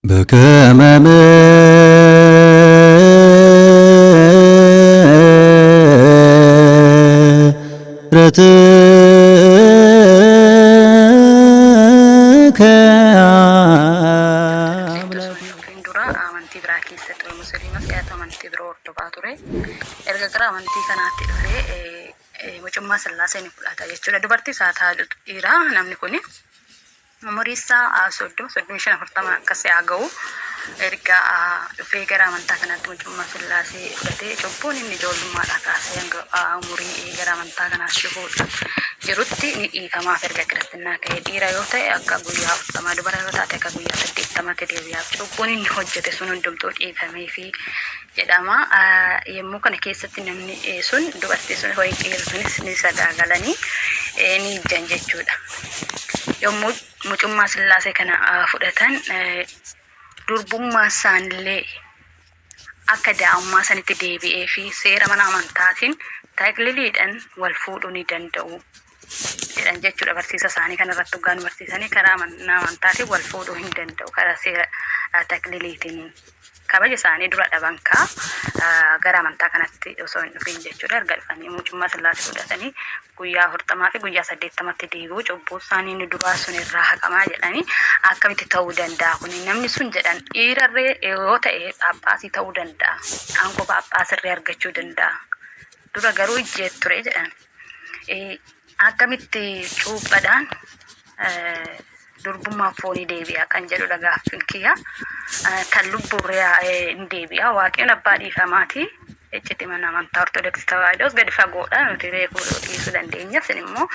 በከመ ምሕረትከ Wantoota osoo hin dhufin dura amantii biraa keessa ture musliimas haa ta'u amantii biroo hordofaa ture. Erga gara amantii kanaatti dhufee mucummaa sillaasee ni fudhata jechuudha. Dubartii isaa taatu dhiira namni kuni. Umurii isaa 30, 35, 40 akkas haa ga'u. Erga dhufee gara amantaa kanaatti mucummaa Sillaasee fudhatee cubbuun inni ijoollummaadhaa kaasee hanga umurii gara amantaa kanaas dhufuu jirutti ni dhiifamaaf erga kiristinnaa ka'ee dhiira yoo ta'e akka guyyaa 40 dubara yoo taate akka guyyaa 80tti deebi'aaf cubbuun inni hojjete sun hundumtuu dhiifameefi jedhama. Yommuu kana keessatti namni sun dubartii sun ho'i dhiirri sunis ni sagaagalanii ni ijjan jechuudha. Yommuu mucummaa Sillaasee kana fudhatan durbummaa isaanillee akka daa'ummaa sanitti deebi'ee fi seera mana amantaatiin takliliidhaan wal fuudhuu ni danda'u jedhan jechuudha. Barsiisa isaanii kanarratti dhugaa nu barsiisanii karaa mana amantaatiin wal fuudhuu hin danda'u karaa seera takliliitiin. Kabaja isaanii dura dhaban kaa gara amantaa kanatti osoo hin dhufin jechuudha. Erga dhufanii mucummaa Sillaasee fudhatanii guyyaa 40 fi guyyaa 80tti deebi'u cubbuu isaanii inni duraa sun irraa haqamaa jedhanii akkamitti ta'uu danda'a kuni namni sun jedhan dhiirarree yoo ta'e phaaphaasii ta'uu danda'a. Aangoo phaaphaasirree argachuu danda'a. Dura garuu ijjeet ture jedhan. Akkamitti cuuphadhaan durbummaan foonii deebi'a kan jedhudha gaaffiin kiyya. Kan lubbuurree hin deebi'a. Waaqayyoon abbaa dhiifamaati. Icciti mana amantaa Ortodoksii Tawaahidoos gadi fagoodha. Nuti beekuu dhiisuu dandeenya. Isin immoo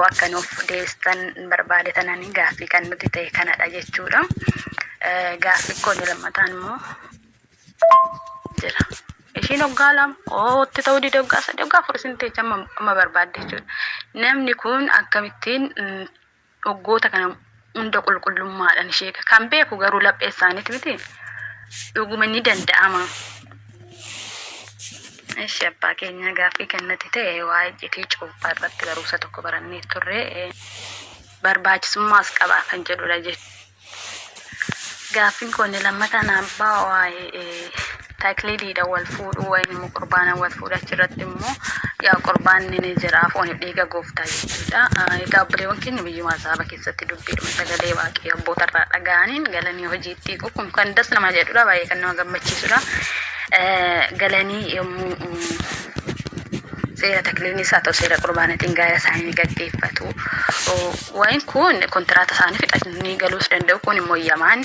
akka nuuf deebistan barbaade tananii gaaffii kan nuti ta'e kanadha jechuudha. Gaaffii koo inni lammataan immoo jira. Ishiin hoggaa lama ootti ta'uu dide hoggaa sadii hoggaa afur isin teecha amma barbaadde jechuudha. Namni kun akkamittiin waggoota kana hunda qulqullummaadhaan ishee kan beeku garuu laphee isaaniiti miti dhuguma ni danda'ama. Ishi abbaa keenya gaaffii kan natti ta'e waa'ee iccitii cuuphaa irratti barumsa tokko barannee turre barbaachisummaas qaba kan jedhudha jechuudha. Gaaffiin koo inni lammataan abbaa waa'ee takliiliidha wal fuudhuu waa'een immoo qurbaana wal fuudhu achirratti immoo yaa qurbaanni ni jira fooniif dhiiga gooftaa jechuudha. Egaa obboleewwan keenya biyyuma azaaba keessatti dubbiidhuma sagalee waaqayyo abboota irraa dhaga'aniin galanii hojiitti hiiku kun kan das nama jedhudha baay'ee kan nama gammachiisudha. Galanii yommuu seera takliiliinis haa ta'u seera qurbaanatiin gaa'ela isaanii ni gaggeeffatu. Waa'in kun kontiraata isaanii fixatanii galuus danda'u. Kun immoo yamaan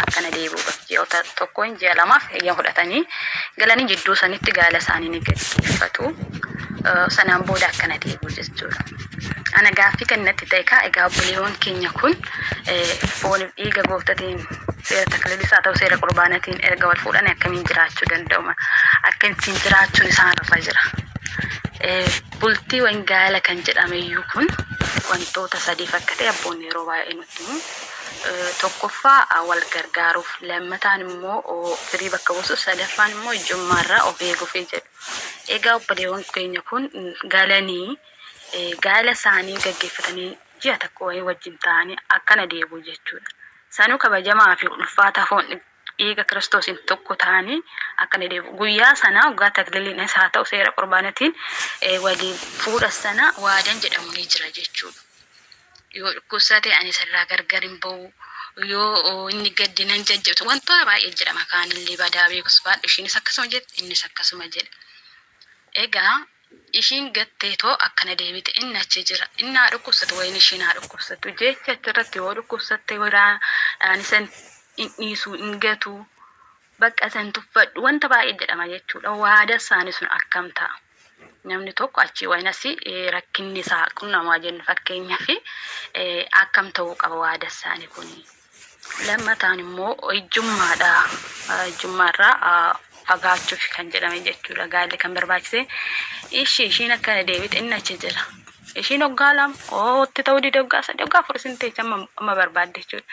akkana deebi'uudhaaf ji'oota tokkoon ji'a lamaaf eeyyama fudhatanii galanii jidduu sanitti gaa'ela isaanii ni gaggeeffatu. Sanaan booda akkana deebi'u jechuudha. Ana gaaffii kan natti ta'e kaa egaa obboleewwan keenya kun fooniif dhiiga gooftatiin seera takliilis haa ta'u seera qurbaanatiin erga wal fuudhanii akkamiin jiraachuu danda'u? Akkamittiin jiraachuun isaan irra jira? Bultii wayin gaa'ela kan jedhame iyyuu kun wantoota sadiif akka ta'e abboonni yeroo baay'ee nutti himu. Tokkoffaa wal gargaaruuf, lammataan immoo firii bakka buusuuf, sadaffaan immoo ijjummaarraa of eeguuf jedhu. Egaa obboleewwan keenya kun galanii gaa'ela isaanii gaggeeffatanii ji'a tokko wayii wajjin ta'anii akkana deebi'u jechuudha. Sanuu kabajamaa fi ulfaataa foon dhiiga Kiristoosiin tokko ta'anii akka inni deebi'u. Guyyaa sana waggaa takliliinis haa ta'u seera qurbaanatiin waliin fuudha sana waadan jedhamu ni jira jechuudha. Yoo dhukkubsate ani isarraa gargar hin ba'u. Yoo inni gadde nan jajjabsa. Wantoota baay'ee jedhama kaanillee badaa beekus baadhu ishiinis akkasuma jetti innis akkasuma jedha. Egaa Ishiin gatteetoo akkana deebite inni achi jira inni haa dhukkubsatu wayin ishiin haa dhukkubsattu jechi achirratti yoo dhukkubsatte biraan isa hin dhiisu hin gatu bakka isa hin tuffadhu wanta baay'ee jedhama jechuudha waada isaanii sun akkam ta'a namni tokko achii wayin asii rakkinni isaa qunnamaa jennu fakkeenyaaf akkam ta'uu qaba waada isaanii kuni. Lammataan immoo ijjummaadha. Ijjummaarraa fagaachuuf kan jedhame jechuudha. Gaa'elli kan barbaachise. Ishi ishiin akkana deebite inni achi jira. Ishiin hoggaa lama ootti ta'uu dide hoggaa sadii hoggaa afur isin teecha amma amma barbaadde jechuudha.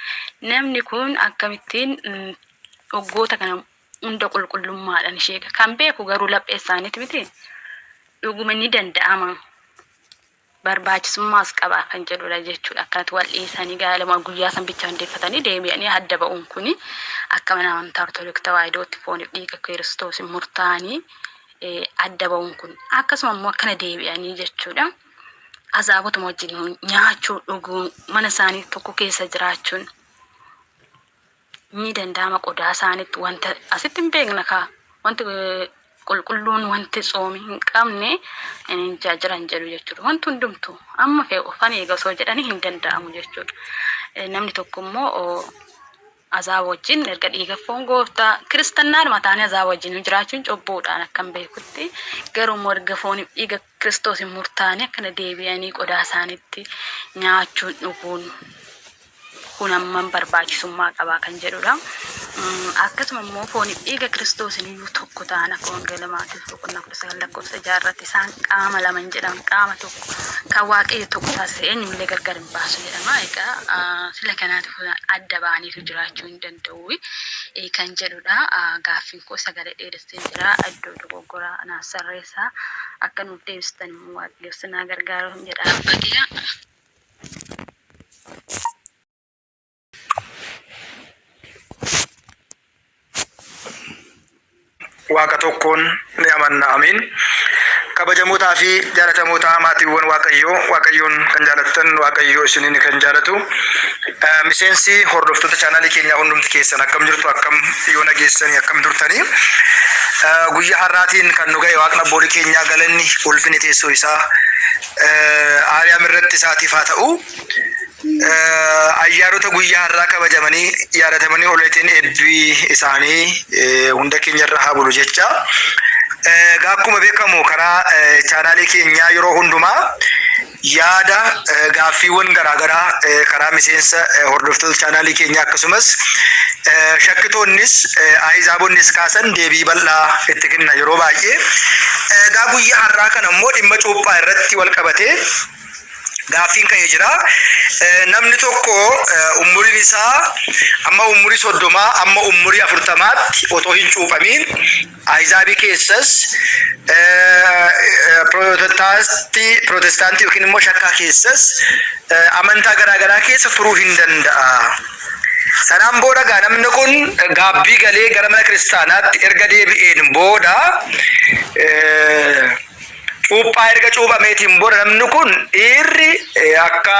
Namni kun akkamittiin waggoota kana hunda qulqullummaadhaan ishee kan beeku garuu laphee isaaniiti miti. Dhuguma ni danda'ama. Barbaachisummaas qaba kan jedhudha jechuudha. Akkanatti wal dhiisanii gaa'ela guyyaa san bicha hundeeffatanii deebi'anii adda ba'uun kuni akka mana amantaa Ortodoksii Tawaahidootti fooniif dhiiga Kiristoos murtaa'anii adda ba'uun kun akkasuma immoo akkana deebi'anii jechuudha. Azaabotuma wajjin nyaachuu, dhuguu, mana isaanii tokko keessa jiraachuun ni danda'ama. Qodaa isaaniitti wanta asitti hin beekna kaa, wanti qulqulluun, wanti tsoomi hin qabne hin jiran jedhu jechuudha. Wanti hundumtu amma fe'u ufan eega osoo jedhanii hin danda'amu jechuudha. Namni tokko immoo azaaba wajjin erga dhiiga foon gooftaa kiristannaadhuma taanee azaaba wajjin jiraachuun cubbuudhaan akkan beekutti, garuu immoo erga fooniif dhiiga Kiristoos hin murtaa'anii akkana deebi'anii qodaa isaaniitti nyaachuun dhuguun kun hammam barbaachisummaa qabaa kan jedhudha. Akkasuma immoo fooniif dhiiga Kiristoosiin iyyuu tokko ta'an, akka Wangeela Maatewos boqonnaa 19 lakkoofsa 6 irratti isaan qaama lama hin jedhaman, qaama tokko kan Waaqayyo tokko taasise eenyullee gargar hin baasu jedhama. Egaa sila kanaatiif adda ba'aniitu jiraachuu hin danda'u kan jedhudha. Gaaffiin koo sagalee dheeressee jira. Iddoo dogoggoraa naaf sirreessaa. Akka nuuf deebistan immoo Waaqayyo sinaa gargaaru jedha. Abbaa kiyya. Waaqa tokkoon ni amanna. Ameen. Kabajamootaa fi jaalatamootaa maatiiwwan Waaqayyoo, Waaqayyoon kan jaalattan, Waaqayyoo isiniin kan jaalatu. Miseensi hordoftoota chaanaalii keenyaa hundumti keessan akkam jirtu, akkam yoo nageessanii, akkam turtanii? Guyyaa har'aatiin kan nu ga'e Waaqni abboolii keenyaa galanni ulfinni teessoo isaa Aariyaam irratti isaatiif haa ta'u. Ayyaanota guyyaa har'aa kabajamanii yaadatamanii ooletiin eebbi isaanii hunda keenya irra haa bulu jecha. Egaa akkuma beekamu karaa chaanaalii keenyaa yeroo hundumaa yaada gaaffiiwwan garaagaraa karaa miseensa hordoftoota chaanaalii keenyaa akkasumas shakkitoonnis ahizaabonnis kaasan deebii bal'aa itti kenna yeroo baay'ee. Egaa guyyaa har'aa kana immoo dhimma cuuphaa irratti wal qabatee gaaffiin ka'ee jira. Namni tokko umuriin isaa amma umurii 30 amma umurii 40tti otoo hin cuuphamiin Ahizaabii keessas Pirootestaantii yookiin immoo shakkaa keessas amantaa garaa garaa keessa turuu hin danda'a. Sanaan booda gaa namni kun gaabbii galee gara mana kiristaanaatti erga deebi'een booda, cuuphaa erga cuuphameetiin booda, namni kun dhiirri akka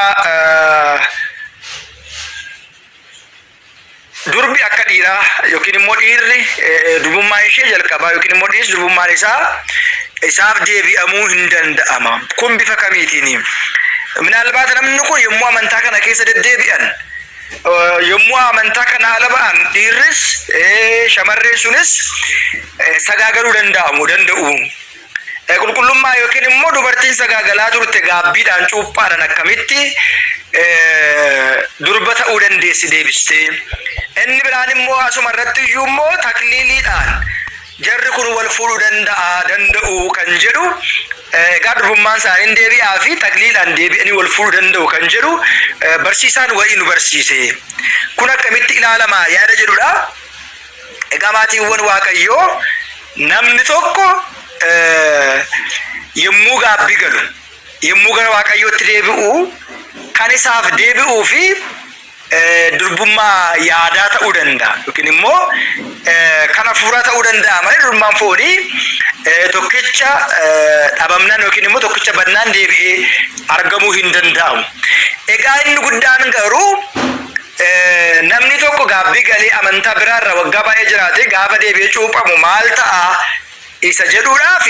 durbi akka dhiiraa yookiin immoo dhiirri durbummaan ishee jalqabaa yookiin immoo dhiirri durbummaan isaa isaaf deebi'amuu hin danda'ama. Kun bifa kamiitiin? Minaalbaata namni kun yommuu amantaa kana keessa deddeebi'an, yommuu amantaa kana ala ba'an, dhiirris shamarreen sunis sagaagaluu danda'amu danda'u. Qulqullummaa yookiin immoo dubartiin sagaagalaa turte gaabbiidhaan cuuphaadhaan akkamitti durba ta'uu dandeessi deebistee? Inni biraan immoo asuma irratti iyyuu immoo takliiliidhaan jarri kun wal fuudhuu danda'a danda'u kan jedhu, egaa durbummaan isaanii hin deebi'aa fi takliilaan deebi'anii wal fuudhuu danda'u kan jedhu barsiisaan wayii nu barsiise. Kun akkamitti ilaalama yaada jedhudha. Egaa maatiiwwan Waaqayyoo, namni tokko yommuu gaabbii galu, yommuu gara Waaqayyootti deebi'u, kan isaaf deebi'uu fi durbummaa yaadaa ta'uu danda'a yookiin immoo kan hafuuraa ta'uu danda'a malee durbummaan foonii tokkicha dhabamnaan yookiin immoo tokkicha badnaan deebi'ee argamuu hin danda'amu. Egaa inni guddaan garuu namni tokko gaabbii galee amantaa biraarra waggaa baay'ee jiraate gaafa deebi'ee cuuphamu maal ta'a isa jedhuudhaaf,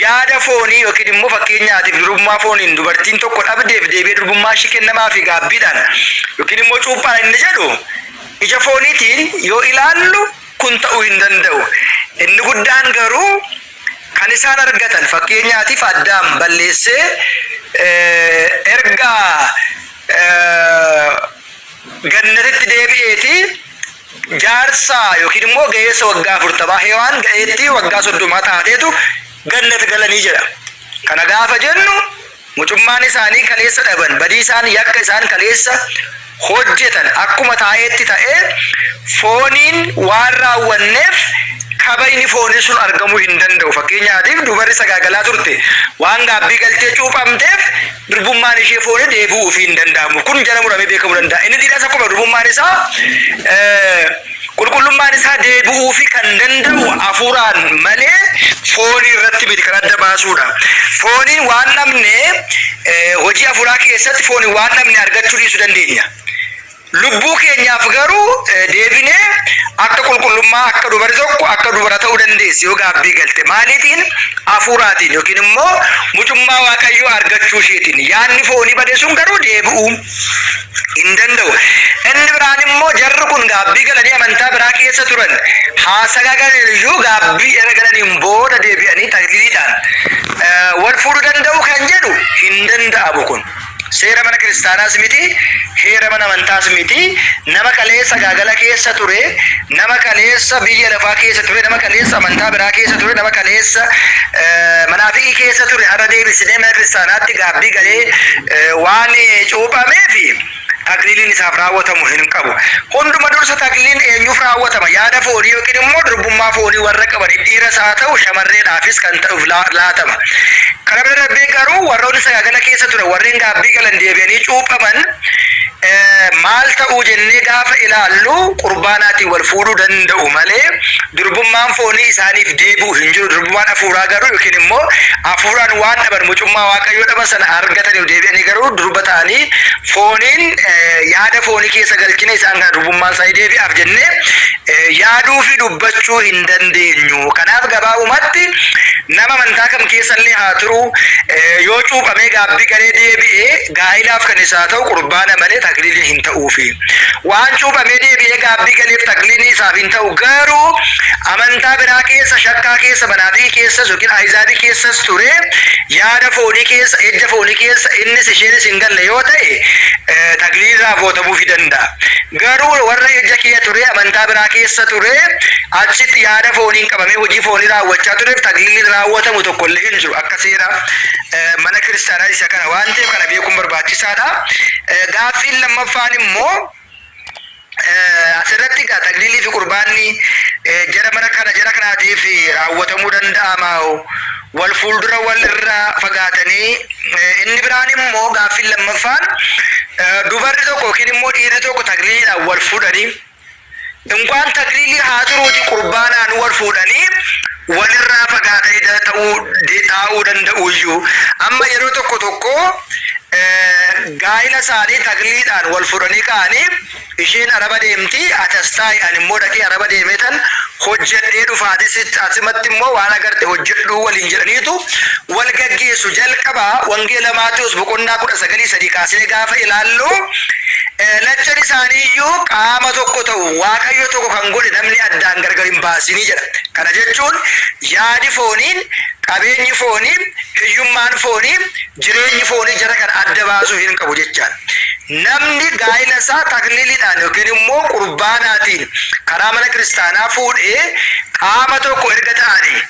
yaada foonii yookiin immoo fakkeenyaatiif durbummaa fooniin dubartiin tokko dhabdeef deebi'ee durbummaa ishii kennamaa fi gaabbiidhaan yookiin immoo cuuphaan inni jedhu ija fooniitiin yoo ilaallu kun ta'uu hin danda'u. Inni guddaan garuu kan isaan argatan, fakkeenyaatiif Addaam balleessee erga gannatitti deebi'eeti jaarsa yookiin immoo ga'eessa waggaa 40, Hewaan ga'eettii waggaa 30 taateetu gannat galanii jedha. Kana gaafa jennu mucummaan isaanii kaleessa dhaban, badii isaan yakka isaan kaleessa hojjetan akkuma taa'eetti ta'ee fooniin waan raawwanneef kabajni foonii sun argamuu hin danda'u. Fakkeenyaatiif dubarri sagaagalaa turte waan gaabbii galtee cuuphamteef Durbummaan ishee foonii deebi'uufii hin danda'amu. Kun jala muramee beekamuu danda'a. Inni dhiiraas akkuma durbummaan isaa qulqullummaan isaa deebi'uufii kan danda'u hafuuraan malee foonii irratti miti kan adda baasuudha. Fooniin waan dhabne hojii hafuuraa keessatti fooniin waan dhabne argachuu dhiisuu dandeenya. Lubbuu keenyaaf garuu deebinee akka qulqullummaa akka dubari tokko akka dubara ta'uu dandeessi yoo gaabbii galte. Maaliitiin? Hafuuraatiin yookiin immoo mucummaa Waaqayyoo argachuu isheetiin. Yaadni foonii bade sun garuu deebi'uu hin danda'u. Inni biraan immoo jarri kun gaabbii galanii amantaa biraa keessa turan haa sagaagalan iyyuu gaabbii erga galaniin booda deebi'anii takliiliidhaan wal fuudhuu danda'u kan jedhu hin danda'amu kun. Seera mana kiristaanaas miti, heera mana amantaas miti. Nama kaleessa gaagala keessa ture, nama kaleessa biyya lafaa keessa ture, nama kaleessa amantaa biraa keessa ture, nama kaleessa manaafiqii keessa ture har'a deebisinee mana kiristaanaatti gaabbii galee waan cuuphameef takliiliin isaaf raawwatamu hin qabu. Hunduma dursa takliiliin eenyuuf raawwatama? Yaada foonii yookiin immoo durbummaa foonii warra qabaniif dhiiras haa ta'u shamarreedhaafis kan ta'uuf laatama. Kana bira darbee garuu warroonni sagaagala keessa turan warreen gaabbii galan deebi'anii cuuphaman maal ta'uu jennee gaafa ilaallu qurbaanaatiin wal fuudhuu danda'u malee durbummaan foonii isaaniif deebi'u hin jiru. Durbummaan hafuuraa garuu yookiin immoo hafuuraan waan dhaban mucummaa Waaqayyoo dhaban sana argataniif deebi'anii garuu durba ta'anii fooniin yaada foonii keessa galchine isaan kana durbummaan isaanii deebi'aaf jennee yaaduu fi dubbachuu hin dandeenyu. Kanaaf gabaabumatti nama amantaa kam keessallee haa turu yoo cuuphamee gaabbii galee deebi'e gaa'ilaaf kan isaa ta'u qurbaana malee takliiliin hin ta'uufi. Waan cuuphamee deebi'ee gaabbii galeef takliilii isaaf hin ta'u garuu amantaa biraa keessa shakkaa keessa manaafiqii keessas yookiin ahizaabii keessas ture yaada foonii keessa ejja foonii keessa innis isheenis hin galle yoo ta'e takliilii raawwatamuufii danda'a. Garuu warra ejja kee ture amantaa biraa keessa ture achitti yaada fooniin qabamee hojii foonii raawwachaa tureef takliiliin raawwatamu tokko illee hin jiru akka seera mana kiristaanaa isa kana waan ta'eef kana beekuun barbaachisaadha. Gaaffiin lammaffaan immoo asirratti egaa takliilii fi qurbaanni jara mana kana jara kanaatiif raawwatamuu danda'ama wal fuuldura wal irraa fagaatanii. Inni biraan immoo gaaffiin lammaffaan dubarri tokko yookiin immoo dhiirri tokko takliiliidhaan wal fuudhanii inkwaan takliilii haa turuuti qurbaanaan wal fuudhanii walirraa fagaatanii ta'uu taa'uu danda'u iyyuu. Amma yeroo tokko tokko gaa'ila isaanii takliiliidhaan wal fuudhanii ka'anii isheen Araba deemti, ati as taa'i, ani immoo dhaqee Araba deemeetan hojjedhee dhufa, atis asimatti immoo waan agarte hojjedhuu waliin jedhaniitu wal gaggeessu. Jalqaba Wangeela Maatewos boqonnaa 19:3 kaasnee gaafa ilaallu lachan isaanii iyyuu qaama tokko ta'u, Waaqayyo tokko kan godhe namni addaan gargar hin baasinii jedha. Kana jechuun yaadi fooniin, qabeenyi foonii, hiyyummaan foonii, jireenyi foonii jara kana adda baasuu hin qabu jechaadha. Namni gaa'ila isaa takliiliidhaan yookiin immoo qurbaanaatiin karaa mana kiristaanaa fuudhee qaama tokko erga ta'anii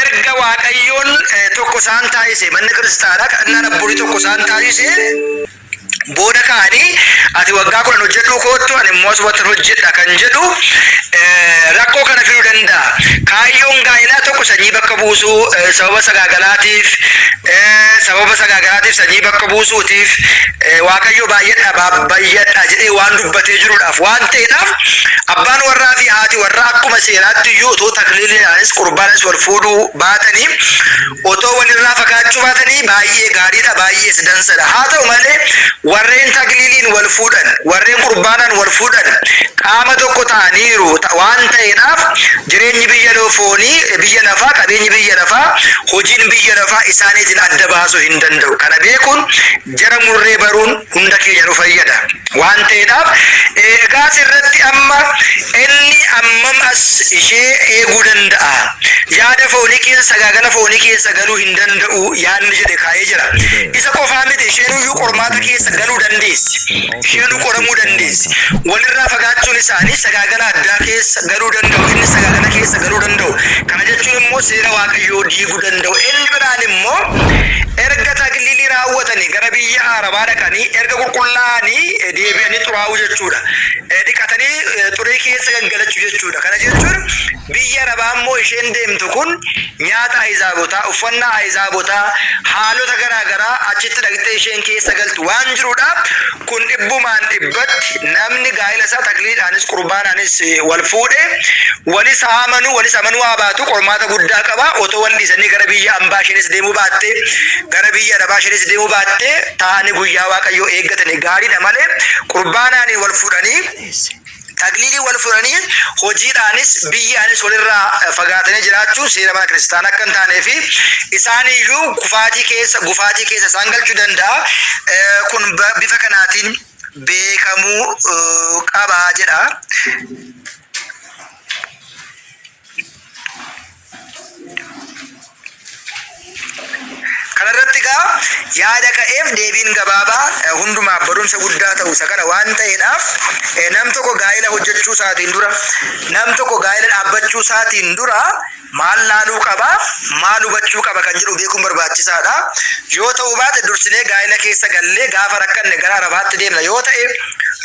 erga Waaqayyoon tokko isaan taasise manni kiristaanaa kadhannaan abboolii tokko isaan taasise booda ka'anii ati waggaa 10 hojjedhuu koottu ani immoo asumattan hojjedha kan jedhu rakkoo kana fiduu danda'a. Kaayyoon gaa'ilaa tokko sanyii bakka buusuu sababa sagaagalaatiif sababa sagaagalaatiif sanyii bakka buusuutiif Waaqayyo baay'adhaa baay'adhaa jedhee waan dubbatee jiruudhaaf waan ta'eedhaaf abbaan warraa fi haati warraa akkuma seeraatti iyyuu otoo takliiliidhaanis qurbaanis wal fuudhuu baatanii otoo walirraa fagaachuu baatanii baay'ee gaariidha baay'ees dansadha. Haa ta'u malee warreen takliiliin wal fuudhan warreen qurbaanaan wal fuudhan qaama tokko ta'aniiru waan ta'eedhaaf jireenyi biyya foonii biyya lafaa qabeenyi biyya lafaa hojiin biyya lafaa isaaniitiin adda baasuu hin danda'u. Kana beekuun jara murree baruun hunda keenya nu fayyada waan ta'eedhaaf egaa asirratti amma inni ammam as ishee eeguu danda'a? Yaada foonii keessa sagaagala foonii keessa galuu hin danda'u yaadni jedhe kaa'ee jira. Isa qofaa miti, isheenuyyuu qormaata keessa galuu dandeessi. Isheenuu qoramuu dandeessi. Walirraa fagaachuun isaanii sagaagala addaa keessa galuu danda'u. Inni sagaagala keessa galuu danda'u. Kana jechuun immoo seera Waaqayyoo diiguu danda'u. Inni biraan immoo erga takliilii raawwatanii gara biyya Arabaa dhaqanii erga qulqullaa'anii deebi'anii xuraa'uu jechuudha. Dhiqatanii xurii keessa gangalachuu jechuudha. Kana jechuun biyya Arabaa immoo isheen deemtu kun nyaata Ahizaabotaa, uffannaa Ahizaabotaa, haalota garaa garaa achitti dhaqxee isheen keessa galtu waan jiruudha. Kun dhibbumaan dhibbatti namni gaa'ila isaa takliidhaanis qurbaanaanis wal fuudhe walis haa amanu walis amanuu haa baatu qormaata guddaa qaba. Otoo wal dhiisanii gara biyya ambaa isheenis deemuu baatte, gara biyya Arabaa isheenis deemuu baatte, taa'anii guyyaa Waaqayyoo eeggatanii gaariidha malee qurbaanaanii wal fuudhanii takliilii wal fuudhanii hojiidhaanis biyyaanis walirraa fagaatanii jiraachuun seera mana kiristaanaa akka hin taanee fi isaaniyyuu kufaatii keessa gufaatii keessa isaan galchuu danda'a. Kun bifa kanaatiin beekamuu qaba jedha. Kanarratti egaa yaada ka'eef deebiin gabaabaa hundumaaf barumsa guddaa ta'u isa kana waan ta'eedhaaf, nam tokko gaa'ela hojjechuu isaatiin dura, nam tokko gaa'ela dhaabbachuu isaatiin dura maal laaluu qaba, maal hubachuu qaba kan jedhu beekuun barbaachisaadha. Yoo ta'uu baate dursinee gaa'ela keessa gallee gaafa rakkanne gara Arabaatti deemna yoo ta'e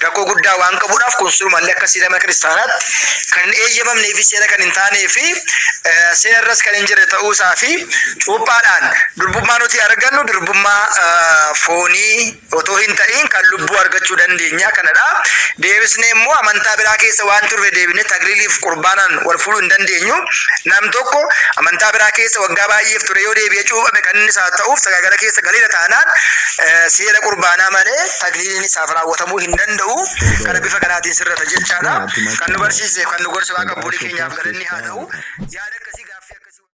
rakkoo guddaa waan qabuudhaaf, kun sirumallee akka seera mana kiristaanaatti kan hin eeyyamamnee fi seera kan hin taanee fi seera irras kan hin jirre ta'uu isaa fi cuuphaadhaan durbummaa nuti argannu durbummaa foonii otoo hin ta'iin kan lubbuu argachuu dandeenya kanadha. Deebisnee immoo amantaa biraa keessa waan turre deebinee tagliiliif qurbaanaan wal fuudhuu hin dandeenyu. Nam tokko amantaa biraa keessa waggaa baay'eef ture yoo deebi'ee cuuphame kan inni isaa ta'uuf sagaagala keessa galeera taanaan seera qurbaanaa malee tagliiliin isaaf raawwatamuu hin danda'u. Kana bifa kanaatiin sirrata jechaadha. Kan nu barsiise, kan nu gorse Waaqa abboolii keenyaaf galanni haa ta'u. Yaada akkasii.